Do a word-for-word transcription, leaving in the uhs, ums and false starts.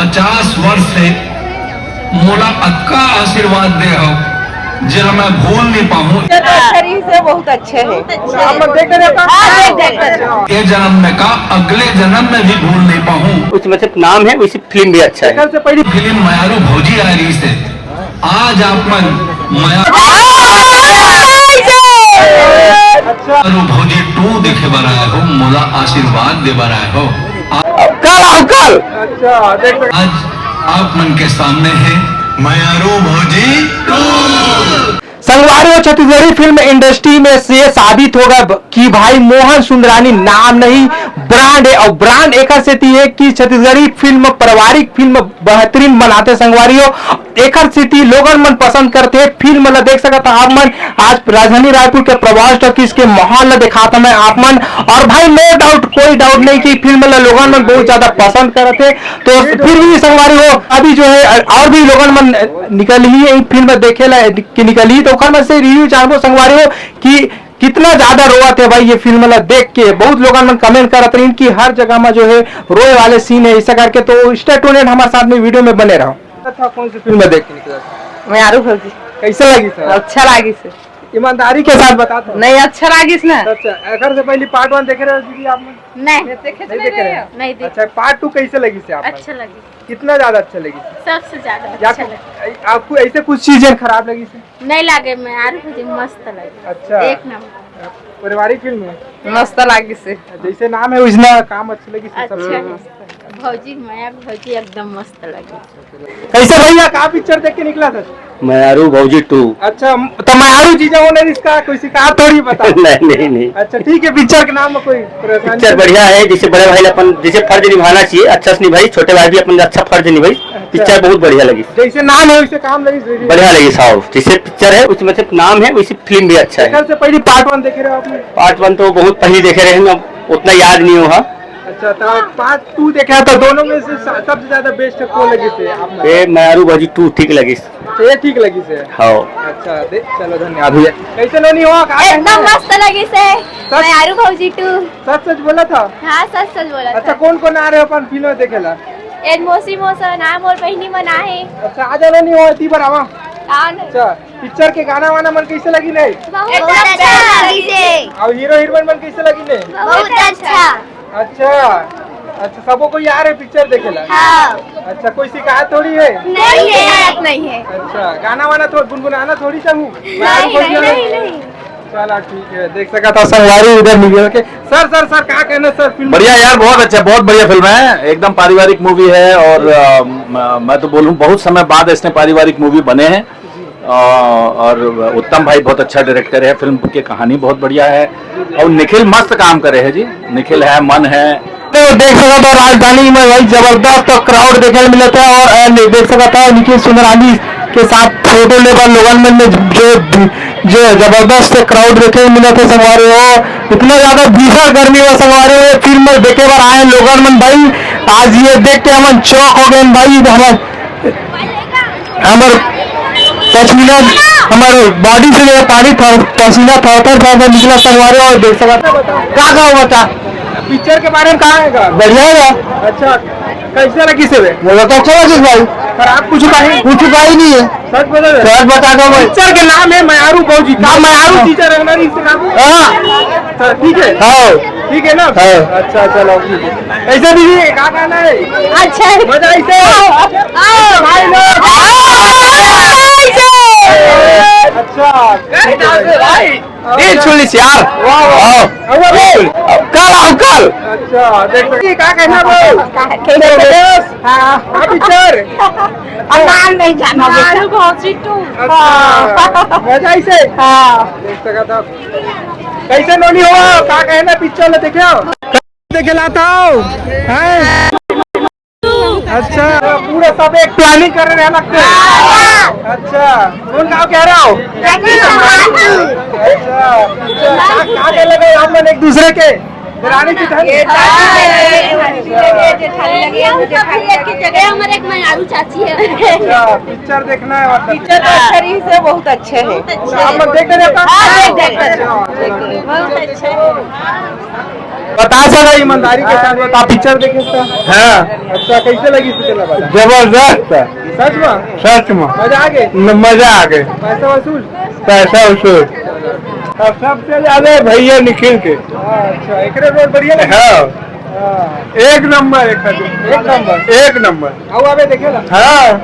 पचास वर्ष से मोला अतका आशीर्वाद दे हो, जेला मैं भूल नहीं पाऊँ। तो अच्छा रहिस हे, बहुत अच्छा है। आप मन देख रहे हो? हाँ, देख, देख रहे हो। ये जन्म में का, अगले जन्म में भी भूल नहीं पाऊँ। उसमें सिर्फ नाम है, वैसे फिल्म भी अच्छा है। एकर से पहली फिल्म मयारू भौजी आ रही से, आज आप मन मया-, अच्छा। मयारू भौजी टू देखे बर आए हो, मोला आशीर्वाद दे बर आए हो। कल आओ, कल। अच्छा, देख सकते आज आप मन के सामने है मयारू भौजी टू। संगवारी हो, छत्तीसगढ़ी फिल्म इंडस्ट्री में से साबित होगा ब-, कि भाई मोहन सुंदरानी नाम नहीं, ब्रांड है। और ब्रांड एकर सेती है कि छत्तीसगढ़ी फिल्म, पारिवारिक फिल्म बेहतरीन बनाते संगवारी हो। एकर सेती लोगन मन पसंद करथे फिल्म ला। देख सकत हा आप मन, आज राजधानी रायपुर के प्रभास टॉकीज के माहौल ला देखात हमें आप मन। और भाई, नो डाउट, कोई डाउट नहीं कि फिल्म ला लोगन मन बहुत ज्यादा पसंद करथे। तो फिर भी संगवारी हो, अभी जो है और भी लोगन मन निकल ही ये फिल्म देखे ला कि निकल ही, तो ओकर मन से रिव्यू जानबो संगवारी हो कि कितना ज्यादा रोवत है भाई ये फिल्म ला देख के। बहुत लोगन मन कमेंट करत रहिन कि हर जगह में जो है रोए वाले सीन है, ऐसा करके। तो स्टे ट्यून्ड हमारे साथ में, वीडियो में बने रहो। था, कौन सी फिल्म देख के निकला था? मयारू भौजी। कैसे लगी सर? अच्छा लगी सर। ईमानदारी के साथ बता तो। नहीं, अच्छा लगी ना। अच्छा, एकर से पहले पार्ट वन देखे रहे हो दीदी आप? नहीं। नहीं देखे रहे हो? नहीं देखे। अच्छा, पार्ट टू कैसे लगी से आप? अच्छा लगी। कितना ज्यादा अच्छा लगी? सबसे ज्यादा या अच्छा कुछ, लगी। आपको ऐसे कुछ चीजें खराब लगी से? नहीं लगे, मयारू भौजी मस्त लगे। अच्छा। एक नंबर। पारिवारिक फिल्म है? मस्त लगी से। जैसे नाम है, उसना काम अच्छी लगी से, सब अच्छा। मस्त। भौजी, मयारू भौजी एकदम मस्त लगे। कैसे भैया, का पिक्चर देख के निकला था? मयारू भौजी टू। अच्छा, तो मयारू जीजा होने इसका कोई शिकायत थोड़ी बता। नहीं, नहीं, नहीं। अच्छा, ठीक है, पिक्चर के नाम में कोई परेशानी पिक्चर नहीं? बढ़िया है, जैसे बड़े भाई अपन जैसे फर्ज निभाना चाहिए, अच्छा से निभाई, छोटे भाई भी अपन अच्छा फर्ज निभाई। अच्छा। पिक्चर बहुत बढ़िया लगी। जैसे नाम है वैसे काम लगी। बढ़िया लगी साहब, जैसे पिक्चर है उसमें से नाम है, वैसे फिल्म भी अच्छा है। एकर से पहली पार्ट वन देखे रहे हो आपने? पार्ट वन तो बहुत पहले देखे रहे हैं, अब उतना याद नहीं हुआ। अच्छा, तो पार्ट टू देखा तो दोनों में से स-, सबसे ज्यादा बेस्ट कौन लगी थे आप? ये मयारू भौजी टू ठीक लगी। ये ठीक लगी से? हाँ। अच्छा, दे, चलो धन्यवाद भैया। कैसे नोनी हो? का एकदम कहना है? मस्त लगी से। सच? मयारू भौजी टू। सच सच बोला था? हाँ, सच सच बोला अच्छा, था। कौन कौन आ रहे हो अपन फिल्म देखे ला? एन मौसी मौसा ना मोर बहिनी मन आहे। अच्छा, आ जाना नहीं हो, इतनी बार आवा। हाँ, नहीं। अच्छा, पिक्चर के गाना वाना मन कैसे लगी नहीं? बहुत अच्छा लगी से। और हीरो हीरोइन मन कैसे लगी नहीं? बहुत अच्छा। अच्छा, अच्छा, सबो कोई आ रहे पिक्चर देखे ला? हाँ। अच्छा, कोई शिकायत थोड़ी है? नहीं है। नहीं है। अच्छा, गाना वाना थोड़ा गुनगुनाना थोड़ी सा हूँ। नहीं, नहीं, नहीं, नहीं। चला ठीक है, देख सका था संगवारी उधर निकल के। सर, सर, सर, का कहना सर, फिल्म? बढ़िया यार, बहुत अच्छा, बहुत बढ़िया फिल्म है, एकदम पारिवारिक मूवी है और अ, म-, मैं तो बोलूँ बहुत समय बाद ऐसे पारिवारिक मूवी बने हैं। अ, और उत्तम भाई बहुत अच्छा डायरेक्टर है, फिल्म की कहानी बहुत बढ़िया है और निखिल मस्त काम करे है जी, निखिल है, मन है। तो देख सकत हो राजधानी में भाई जबरदस्त क्राउड देखे ल मिलत हे और, अ, देख सकत हो निखिल सुंदरानी के साथ फोटो ले बर लोगन मन में जो, जो जबरदस्त क्राउड देखे ल मिलत हे संगवारी हो। इतना ज्यादा भीषण गर्मी में संगवारी हो, ये फिल्म देखे बर आए लोगन मन भाई, आज ये देख के हमन चौक हो गए भाई। हमर हमर पसीना, हमर बॉडी से जो है पानी थर, पसीना थर थर थर थर निकला संगवारी हो। देख सकत का का हुआ था? पिक्चर के बारे में का है का? बढ़िया है। अच्छा, कैसे लगी से बे? मोला तो अच्छा लगिस भाई। खराब कुछ का है? कुछ का ही नहीं है। सच बोलो बे। सच बता दो भाई। पिक्चर के नाम है मयारू भौजी। का मयारू हाँ। टीचर है ना, इससे काम? हाँ। सर, ठीक है? हाँ। ठीक है ना? हाँ। अच्छा, चलो, ठीक है। कैसे दीदी, का कहना है? अच्छा है। मजा आई से? हाँ। भाई लोग। हाँ। अच्छा। भाई। ए, छोड़ी से यार। वाह, वाह। आओ। अब ए, कल आओ, कल। अच्छा, देख सकते हैं, क्या कहना भाई? कैसे हो? हाँ। अभी सर। अब नाम नहीं जाना। आलू भौजी टू। अच्छा, मजा आई से? हाँ। देख सका था। कैसे नोनी हो? क्या कहना पिक्चर में देखे हो? देखे लाता हो? हैं? अच्छा, पूरा सब एक प्लानिंग कर रहे हैं लगता है। अच्छा, कौन गाँव कह रहा हो? अच्छा, अच्छा, क्या, क्या कह लगे आप लोग एक दूसरे के? देरानी जेठानी? ये जेठानी लगे, ये जेठानी लगे, ये जेठानी लगे। ये हमारे एक मयारू चाची है। अच्छा, पिक्चर देखना है मतलब? पिक्चर तो अच्छा रही से, बहुत अच्छा है। आप लोग देख रहे हो? हाँ, देख, देख, देख। अच्छा, अच्छा। बहुत अच्छा है। बता सकत हस ईमानदारी के साथ बता, पिक्चर देखे हस? हाँ। अच्छा, कइसे लगिस तेला बता? जबरदस्त। सच में? सच में। मजा आ गे? न, मजा आ गे। पैसा वसूल? पैसा वसूल। अउ सबसे ज्यादा भैया निखिल के। अच्छा, एकरे रोल बढ़िया लगे? हाँ। हाँ। एक नंबर, एक नंबर। एक नंबर। अउ आबे देखे ला? हाँ।